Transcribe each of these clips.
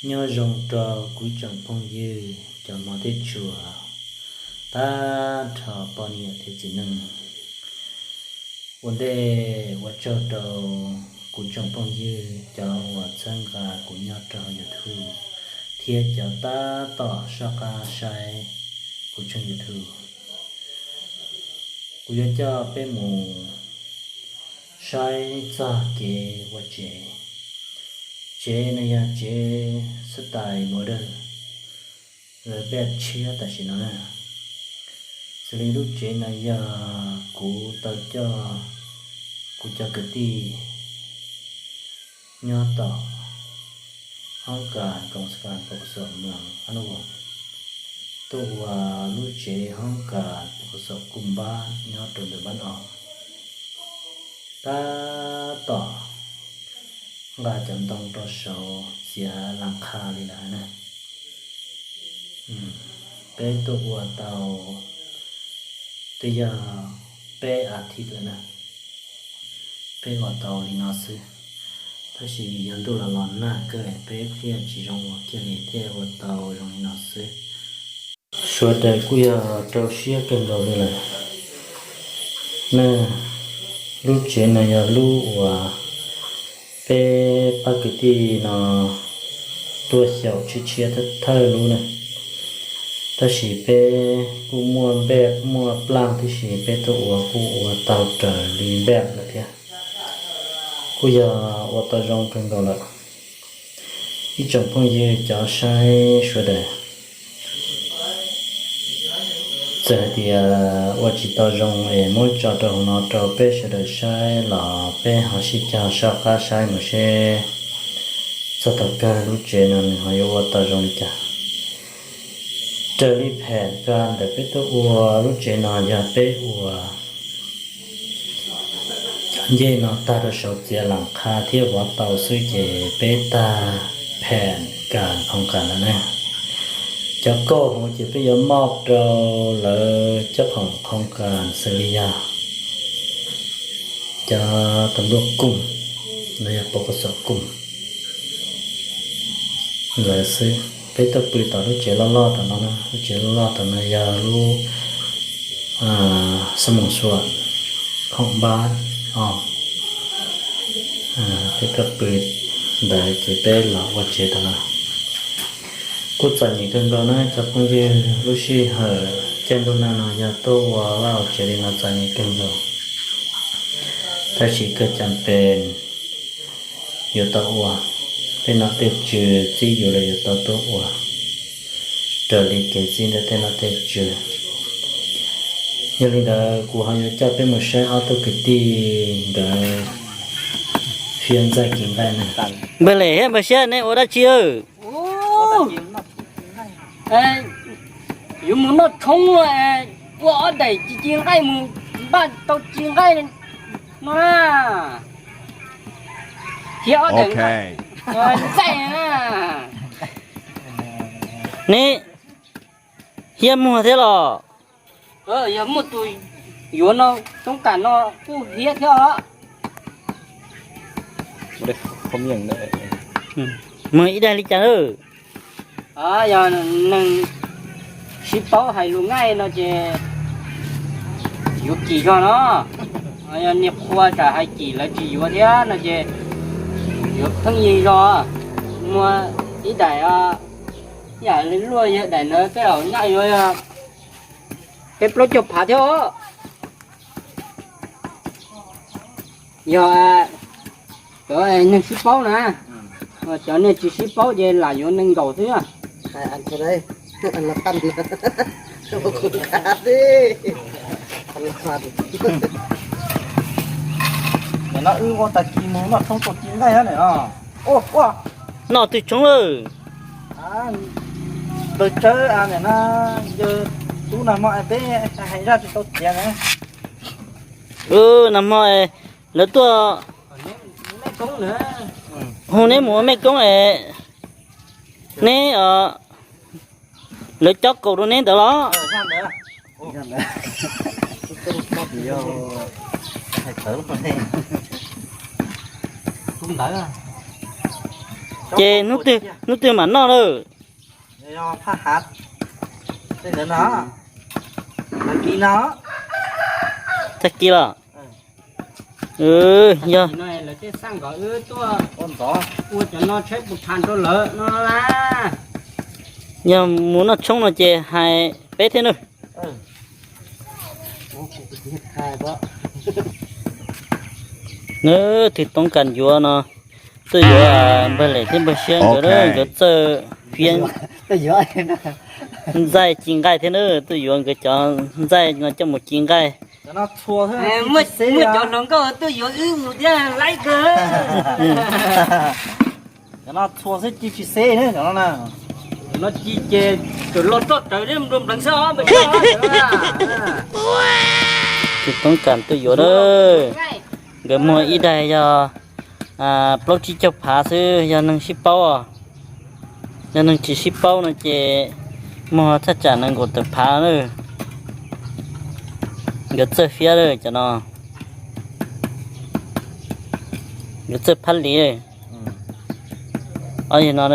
Nyob zoo rau kuv tsoom phooj ywg cov hmov thiab tshua, tag nrho poj niam thiab txiv neej. Ua ntej ua tsaug rau kuv tsoom phooj ywg cov uas txhawb nqa kuv nyob rau YouTube thiab cov tab tom soj qab saib kuv tshooj YouTube. Kuv yuav coj peb mus saib txog kev ua tsev. Tsev no yog tsev xab tais mos dawg, lawv npaj tshiab tam sim no na. Xws li lub tsev no yog kuv tau coj kuv cov kwv tij nyob tom hoob kas koom xas pos xom moos ab nub tuaj ua lub tsev hoob kas pos xom kuj npab nyob rau ntawm npab no. Tab tom nqa cov ntoo rau saud txiav las qha li lawm na. Peb tuaj ua tau twb yog peb as thiv lawm na, peb ua tau li no xwb. Tab sis vim yog ntuj los los nag kawg peb thiaj tsis zoo ua kiag li thiaj ua tau zoo li no xwb. Sawv daws kuj yog rau siab kawg nkaus li lawm. Na, lub tsev no yog lub uas peb pab kwv tij no tuaj xyaum tshiab tshiab thawj lub na. Tab sis peb kuj muaj npaj muaj plaj tib si, peb tuaj ua kuj ua tau raws li npaj lawm thiab. Kuj yog ua tau zoo kawg nkaus lawm. Ib tsoom phooj ywg cov saib sawv daws, txawm hais tias ua tsis tau zoo es muab tso rau hauv no rau peb sawv daws saib los peb ho sib cog soj qab saib mus seb txog thaum kawg lub tsev no nws ho yuav ua tau zoo li cas. Raws li phem ka ntawm peb tuaj ua lub tsev no yog peb ua cov ncej no tag rau saud txiav las qha thiab vov tau xwb ces peb tag phem ka khoom kas lawm na. Cov kauj hauv ces peb yuav moj rau lawv cov khoom khoom kas xws li yog cov tus npluaj kooj, los yog pos xom kooj lawv xwb. Peb tuaj pw tom lub tsev loj loj tom no, lub tsev loj loj tom no yog lub xab moos xuam khoom npab os. Peb tuaj pw ntawd ces peb los ua tsev tom no. Kuj txom nyem kawg nkaus na cov phooj ywg, lub sij hawm caij ntuj nag no yog tuaj ua vaj ua tsev li no txom nyem kawg nkaus. Tab sis kawg cas pes yuav tau ua, tej nom tej tswv txib yus los yuav tau tuaj ua raws li kev txib ntawm tej nom tej tswv. Yog li ntawd kuv ho yuav coj peb mus saib ob tug kwv tij nkawd fiab ntxaij kis nqaij na. Npawg Lem thiab npawg Siab, neb ua dab tsi? Yuav mus noj tshoob, ua ob daim ci ci nqaij mus npaj tau ci nqaij no na. Hiab ob daim ntxaij na. Neb hiab muag thiab los? Yog muaj tus yuav no, toob kas no kuj hiab thiab os. Muag ib daim li cas? Yog neeg sib paub hais lus nqaij no ces yuav kim zog no. Yog niag qhua tsam hais kim lawv tsis yuav thiab no ces yuav pheej yeej zog. Muag ib daim, yam li luaj yog daim ntawd tej zaum nyaj yuav peb plaub caug phav thiab os. Yog cov neeg sib paub na, cov neeg tsis sib paub ces lam yuav nees nkaum xwb. Nim no wb ua tag kis mus noj tshoob tau ci nqaij na. Noj twg tshoob lawm? Npawg Tsawb, nim no yawg tub nag hmo peb hais zaj tsis tau tiav na. Nag hmo lawv tuaj hu neb mus ua mej koob es neb, lawv cob kaum rau neb ntawd los? Ces hnub twg mam noj lawm? Phaj hav, no, tag kis los? Yog, yog mus noj tshoob no ces hais peb thiab nawb. Nws twb toob kas yuav no, tuaj yuav npawg Lem thiab npawg Siab nkawd, nkawd txawj fiab ntxaij ci nqaij thiab nawb, tuaj yuav nkawd cov ntxaij no coj mus ci nqaij. Muaj cov hluas nkauj tuaj yuav wb mus thiab laib kawg. Cov no txhua xwb ci tsis xeb na, cov no na. Cov no ci ces tawm los roj rawv thiab nplooj npleev xwb os. Tus toob kas tuaj yuav na, nkawd muag ib daig yog plaub tsib caug phav xwb, yog neeg sib paub os. Yog neeg tsis sib paub no ces muag thaj tsam nees nkaum tawm phav na. Nkawd txawj fiab lawm cov no, nkawd txawj phab li. Ob yawg no,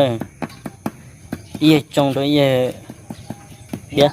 ib yawg tsoo rau ib yawg fiab.